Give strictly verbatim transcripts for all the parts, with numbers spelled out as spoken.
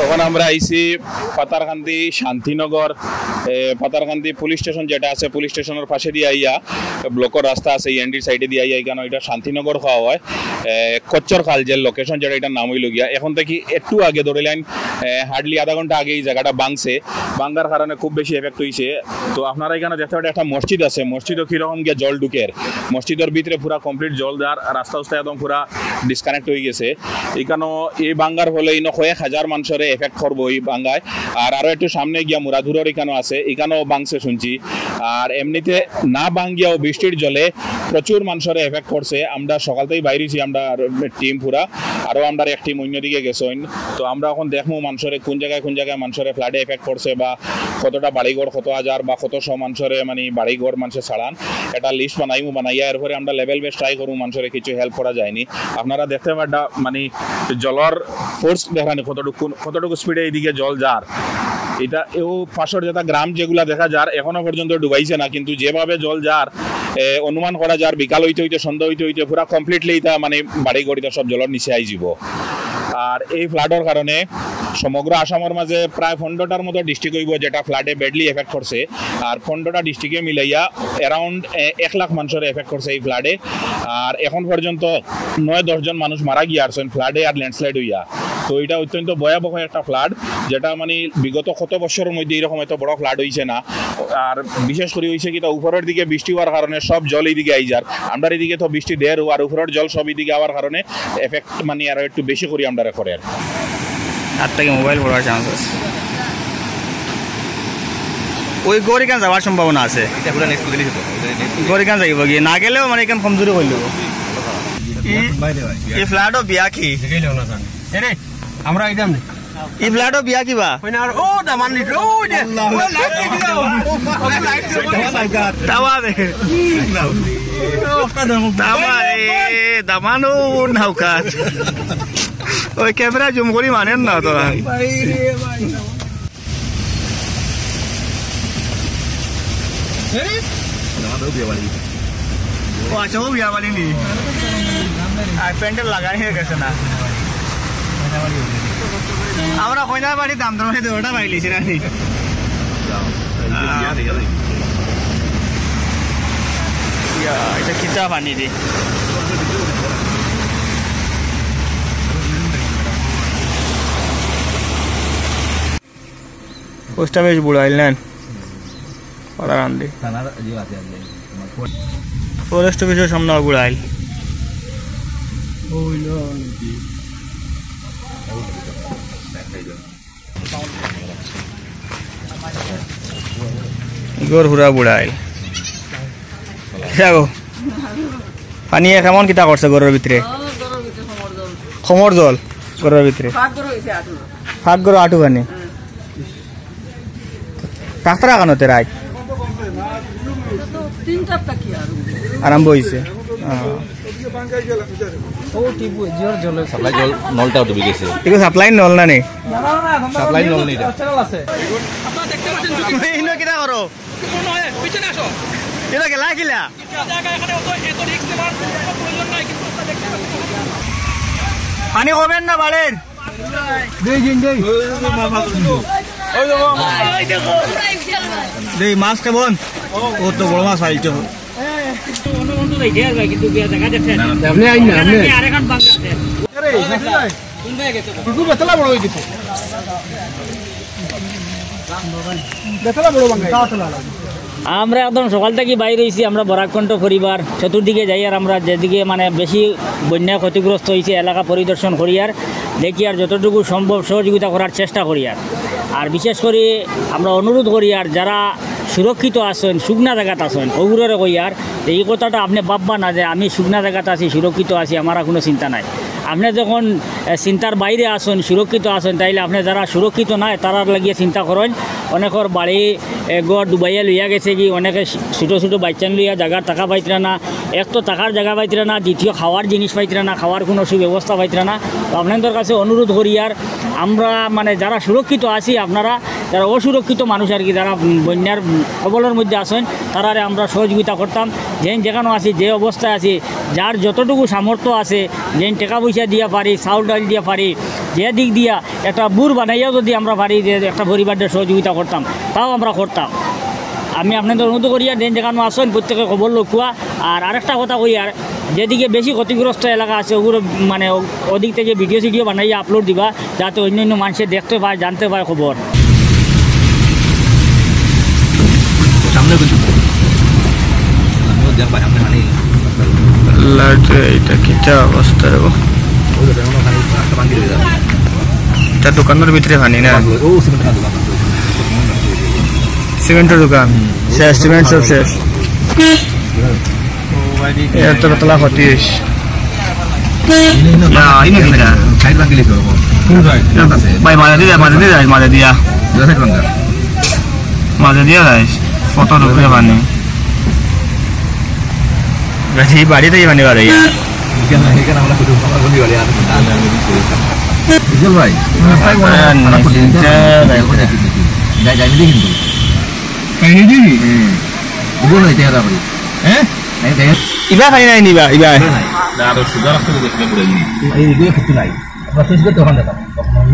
এখন আমরা আইছি পাথারকান্দি শান্তিনগর, এ, পাথারকান্দি পুলিশ স্টেশন যেটা আছে, পুলিশ স্টেশনের পাশে দিয়ে আইয়া ব্লকর রাস্তা আছে, ইএনডির সাইডে দিয়ে আইয়া, এখানো এটা শান্তিনগর কওয়া হয়। এ, কচ্চর খাল যে লোকেশন, যেটা এটার নাম হইল গিয়া, এখন থেকে একটু আগে ধরে লাইন, এ, হার্ডলি আধা ঘন্টা আগে এই জায়গাটা ভাঙছে। ভাঙার কারণে খুব বেশি এফেক্ট হইছে। তো আপনারা এখানো দেখতে পাচ্ছেন একটা মসজিদ আছে, মসজিদও কিরকম গিয়া জল ঢুকের, মসজিদের ভিতরে পুরা কমপ্লিট জল যার, রাস্তা উস্তা একদম পুরা ডিসকানেক্ট হয়ে গেছে। এখানো এই ভাঙার ফলে ইনো কয়েক হাজার মানুষরে এফেক্ট করবো এই ভাঙায়। আর আরো একটু সামনে গিয়া মুরাদুরর এখানো আছে, এখানেও ভাঙছে শুনছি। আর এমনিতে না ভাঙিয়াও বৃষ্টির জলে প্রচুর মানুষরে এফেক্ট করছে। আমরা সকালতেই বাইরেছি, আমরা টিম পুরা, আরো আমরা এক টিম অন্যদিকে গেছইন। তো আমরা এখন দেখমু মানুষরে কোন জায়গায় কোন জায়গায় মানুষরে ফ্লাডে এফেক্ট করছে, বা কতটা বাড়িঘর, কত হাজার বা কত শ মানুষরে মানে বাড়িঘর মানুষে ছাড়ান। একটা লিস্ট বানাইমু, বানাইয়া এরপরে আমরা লেভেল বেস ট্রাই করমু মানুষরে কিছু হেল্প করা যায়নি। আপনারা দেখতে পারটা মানে জলর ফোর্স দেখানি কতটুকু, কতটুকু স্পিডে এইদিকে জল যার। এটা এও পাশর যেটা গ্রাম যেগুলা দেখা যার এখনো পর্যন্ত ডুবাইছে না, কিন্তু যেভাবে জল যার, এ, অনুমান করা যার বিকাল হইতে হইতে সন্ধ্যা হইতে হইতে পুরা কমপ্লিটলি এটা মানে বাড়ি ঘর এটা সব জলর নিচে আই যাব। আর এই ফ্লাডর কারণে সমগ্র আসামর মাঝে প্রায় পনেরোটার মতো ডিস্ট্রিক্ট হইব যেটা ফ্লাডে ব্যাডলি এফেক্ট করছে। আর পনেরোটা ডিস্ট্রিক্টে মিলাইয়া অ্যারাউন্ড এক লাখ মানুষের এফেক্ট করছে এই ফ্লাডে। আর এখন পর্যন্ত নয় দশ জন মানুষ মারা গিয়া আরছেন ফ্লাডে আর ল্যান্ডস্লাইড হইয়া। তো এটা অত্যন্ত ভয়াবহ একটা ফ্লাড, যেটা মানে বিগত কত বছরের মধ্যে এরকম এত বড় ফ্লাড হইছে না। আর বিশেষ করে হইছে কি, তা উপরের দিকে বৃষ্টি হওয়ার কারণে সব জল এইদিকে আই যার। আমরা এদিকে তো বৃষ্টি ঢের, আর উপরের জল সব এইদিকে আওয়ার কারণে এফেক্ট মানে আরো একটু বেশি করি আমরা করে আর। হাত থেকে মোবাইল পড়ার চান্স আছে। ওই গড়িখান যাওয়ার সম্ভাবনা আছে। গড়িখান যাইব গিয়ে, না গেলেও মানে এখান কমজোরি করল। এই ফ্ল্যাটও বিয়া কি? এরে, আমরা আইতাম না। এই ফ্ল্যাটও বিয়া কিবা? ওই না, আর ও দামান নিত, ওই যে, ওই লাইট দেখি দাও। ওই লাইট দেখি দাও। তাওয়া দে। ও, ওটা দাম। তাওয়া রে, দামানো নাও কাজ। ওই ক্যামেরা জুম করি মানেন না তোরা। ভাই রে ভাই। ও আচ্ছা, ও বিয়া বাড়ি নি? আর প্যান্ডেল লাগাই হয়ে গেছে না? আমরা কইনার বাড়ি দাম দর হয়ে ওটা পাইলিছি না নি? ইয়া, এটা কিতা পানি দি? পোস্ট অফিস বুড়াইল নেন। পাড়া রান্ধি। ফরেস্ট অফিসের সামনে বুড়াইল। ইগর হুরা বুড়াইল। দেখো, পানিয়ে কেমন কিতা করছে ঘরর ভিতরে? ও, ঘরর ভিতরে কোমর জল। কোমর জল ঘরর ভিতরে। পাক ঘর হইছে আটু। পাক ঘর আটু পানি। হুম। ডাক্তার আগানো তে রাইত। তো তিনটার থাকি আর। আরম্ভ হইছে। হ্যাঁ। ও টিপু, জিওর জল হইছে। সাপ্লাই জল নলটাও ডুবি গেছে। এগুলো সাপ্লাই নল না নি? সাপ্লাই নল নেই এটা। চ্যানেল আছে। আপনারা দেখতে পাচ্ছেন ঝুঁকি। ইনো কিতা করো? ঝুঁকিপূর্ণ হয়ে পিছনে আসো। ইনো গেলা কিলা? জায়গা এখানে অত, এত রিস্ক নেওয়ার কোনো প্রয়োজন নাই, কিন্তু আপনারা দেখতে পাচ্ছেন। পানি কমের না বাড়ের? দেই, দেই, দেই। দেই, মাছ কেমন? ও তো বড় মাছ পাইছো। আপনি আইন না, আপনি। আরেকখান বাংলা আছে। কুকুর বেতলা বড় হয়ে গেছে। বেতলা বড় বাংলা। আমরা একদম সকাল থাকি বাইর হইছি, আমরা বরাক কণ্ঠ পরিবার চতুর্দিকে যাই, আর আমরা যেদিকে মানে বেশি বন্যায় ক্ষতিগ্রস্ত হইছে এলাকা পরিদর্শন করি আর দেখি, আর যতটুকু সম্ভব সহযোগিতা করার চেষ্টা করি আর। আর বিশেষ করে আমরা অনুরোধ করি আর যারা সুরক্ষিত আছেন, শুকনা জাগাত আছেন, ওগুলোরে কই আর যে এই কথাটা আপনি ভাববা না যে আমি শুকনা জাগাত আছি, সুরক্ষিত আছি, আমার আর কোনো চিন্তা নাই। আপনি যখন, এ, চিন্তার বাইরে আছেন, সুরক্ষিত আছেন, তাইলে আপনি যারা সুরক্ষিত নাই, তারার লাগিয়ে চিন্তা করেন। অনেকের বাড়ি, এ, ঘর ডুবাইয়া লইয়া গেছে কি, অনেকে ছোটো ছোটো বাচ্চা লইয়া জাগার টাকা পাইতরা না, এক তো থাকার জাগা পাইতরা না, দ্বিতীয় খাওয়ার জিনিস পাইতরা না, খাওয়ার কোনো সুব্যবস্থা পাইতরা না। তো আপনাদের কাছে অনুরোধ করি আর আমরা মানে যারা সুরক্ষিত আছি, আপনারা যারা অসুরক্ষিত মানুষ আর কি, যারা, উম, বন্যার, উম, কবলের মধ্যে আছেন, তারারে আমরা সহযোগিতা করতাম। যেন যেখানে আছি, যে অবস্থায় আছি, যার যতটুকু সামর্থ্য আছে, যেন টাকা পয়সা দিয়া পারি, চাউল ডাল দিয়া পারি, যে দিক দিয়া একটা বুর বানাইয়াও যদি আমরা পারি যে একটা পরিবাররে সহযোগিতা করতাম, তাও আমরা করতাম। আমি আপনাদের অনুরোধ করিয়ার, যেন যেখানো আছইন প্রত্যেকে খবর লউক্কা। আর আরেকটা কথা কইয়ার, যেদিকে বেশি ক্ষতিগ্রস্ত এলাকা আছে ওগুলো মানে ও-, ওদিক থেকে ভিডিও সিডিও বানাইয়া আপলোড দিবা, যাতে অন্য অন্য মানুষে দেখতে পায়, জানতে পায় খবর। সামনে কিছু। আমিও দেখ ভাই, সামনে খানি। লাটে, এটা কিতা অবস্থা রে বা? ওই তো, ওখানে একটা ভাঙি রয়ে যাবে। এটা দোকানের ভিতরে পানি না? ও, সিমেন্টের দোকান। সিমেন্টের দোকান। হুম। শেষ, সিমেন্ট সব শেষ। এর তো বেতলা ক্ষতি হইছে। না, ইনো কিতা? সাইড ভাঙি লিখো। কোন সাইড? ভাই, মাঝে দিয়া, মাঝে দিয়া, মাঝে দিয়া। দুই সাইড ভাঙা। মাঝে দিয়া যাইস, কত রুপিয়া পানি। গাড়ি বাড়ি থেকে পানি বার হইয়া। এখানে, এখানে আমরা কিছু, আমরা বলি বাড়ি আর উজ্জ্বল ভাই, রাস্তায় মনে হয় আর খারাপ করছে। নিচে যাই, যাই, যাই, দেখি কিন্তু। খাই নিয়ে দিবি? হুম। উজ্জ্বল ভাই, চেহারা করি। হ্যাঁ? এই দেখ। ইবা খাই নাই নিবা, ইবা। ইবা নাই। না, আরো সুগার আসতে দেখলে পড়ে নি। এই, এই, এই, কিছু নাই। আমরা সুইচ করতে ওখানে যেতাম।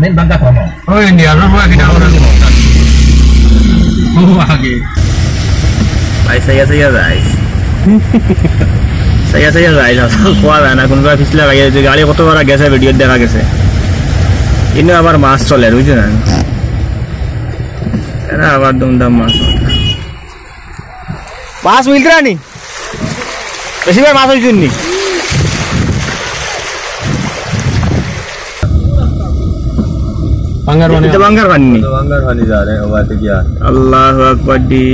মেন বাঙ্গা খাওয়ানো। ওই ইন্ডিয়া, আমরা বড় কিনা আমরা। ও আগে। ভাই, সাইয়া, সাইয়া যাইস। সাইয়া, সাইয়া যাইস। আসলে কোয়া যায় না, কোনটা পিছলা লাগে, যে গাড়ি কত বড় গেছে, ভিডিও দেখা গেছে। ইনো আবার মাছ চলে, বুঝছো না? এরা আবার দুমদাম মাছ। মাছ মিলতে রানি? বেশি ভাই মাছ হইছুন নি? বাঙ্গার পানি। এটা বাঙ্গার পানি নি? বাঙ্গার পানি যা রে, ও বাতে গিয়া। আল্লাহু আকবার দি,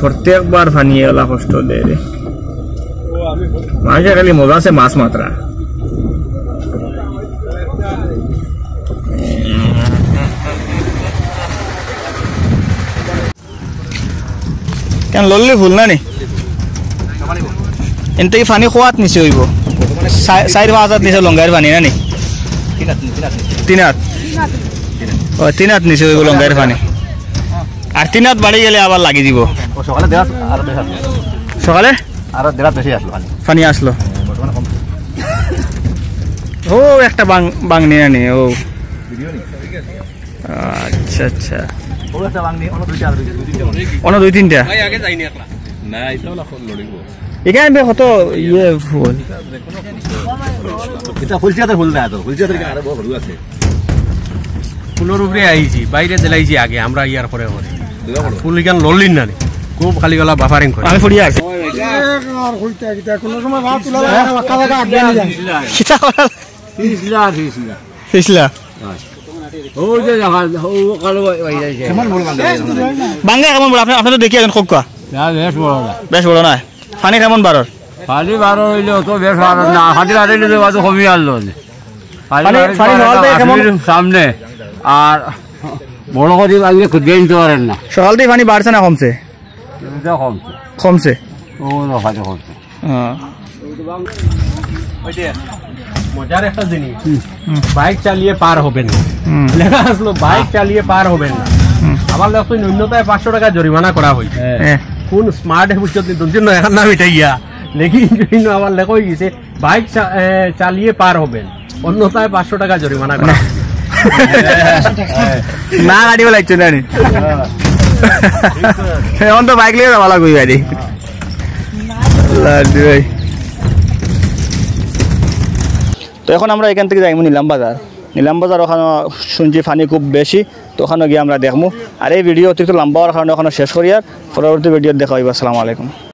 প্রত্যেকবার পানি এলা কষ্ট দেয় রে। মাঝে খালি মজা আছে মাছ মাত্রা। কেন লল্লি ফুল না নি? এনতে কি পানি কোয়াত নিচে হইব? চা-, চাইর পাঁচ হাত নিচে লঙ্গাইর পানি না নি? তিন হাত। ও, তিন হাত নিচে হইব লঙ্গাইর পানি। আর তিন হাত বাড়ি গেলে আবার লাগি দিব। ও, সকালে দেড় হাত, আরো দেড় হাত। সকালে? আরো দেড় হাত বেশি আসলো পানি। পানি আসলো। বর্তমানে কম। ও, একটা বাং-, বাংনি না নি, ও। ভিডিও নি? আচ্ছা, আচ্ছা। ও একটা বাংনি, অন্য দুইটা আর দুই, দুই তিনটা বাংনি। অন্য দুই তিনটা? ভাই, আগে যাইনি একলা। না, এটা হলো এখন লড়িব। এখানে বে কত ইয়ে ফুল। এটা ফুলসিয়াতের ফুল না তো, ফুলসিয়াতের আরো বড় ফুল আছে। ফুলর উপরে আইছি, বাইরে দিলাইছি আগে, আমরা ইয়ার পরে পরে। দুর্গা বড়। ফুল এখান লড়লিন না নি। খুব খালি গলা বাফারিং করে। আমি ফুড়ি আছি। আর হইতে গিয়ে কোনো সময় ভাত তুলা লাগে না, বাক্কা বাক্কা আড্ডা নিয়ে যায়। কিতা করা? পিছলা, পিছলা। পিছলা? ও যে দেখা, ও কালো ভাই, ভাই, ভাই, ভাই। কেমন বড় বাংলা? বাংলা কেমন বড়? আপনি, আপনি তো দেখি একজন খোকা। না, বেশ বড় না। বেশ বড় না? পানি কেমন বারর? পানি বারর হইলে অত বেশ বারর না। পানি বাড়াইলে তো বাজু কমি আনলো। পানি, পানি পানি বাড়াইলে সকাল থেকে কেমন? হাতির সামনে। আর বড় করে আগে খুঁজে নিতে পারেন না। সকাল থেকে পানি বাড়ছে না কমছে? এটা কমছে। কমছে? ও, না, হয়তো কমছে। হ্যাঁ। ওই যে মজার একটা জিনিস, হুম। বাইক চালিয়ে পার হবেন না। হুম। লেখা আসলো, বাইক চালিয়ে পার হবেন না। হুম। আবার লেখা ন্যূনতায় পাঁচশো টাকা জরিমানা করা হয়েছে। হ্যাঁ। কোন স্মার্ট বুঝছো তুমি? দুদিন নয়, এখন নাম এটা ইয়া। লেকিন বিভিন্ন আবার লেখা হয়ে গেছে, বাইক চা-, এ, চালিয়ে পার হবেন, অন্যথায় পাঁচশো টাকা জরিমানা করা হবে। না, গাড়ি বলাইছো না নি? এখন তো বাইক লিয়ে যাওয়া লাগবে বাড়ি। লাড্ডু ভাই। তো এখন আমরা এখান থেকে যাইমু নিলাম বাজার। নিলাম বাজার, ওখানে শুনছি পানি খুব বেশি, তো ওখানে গিয়ে আমরা দেখমু। আর এই ভিডিও অতিরিক্ত লম্বা হওয়ার কারণে ওখানে শেষ করি, আর পরবর্তী ভিডিও দেখা হইব। আসসালামু আলাইকুম।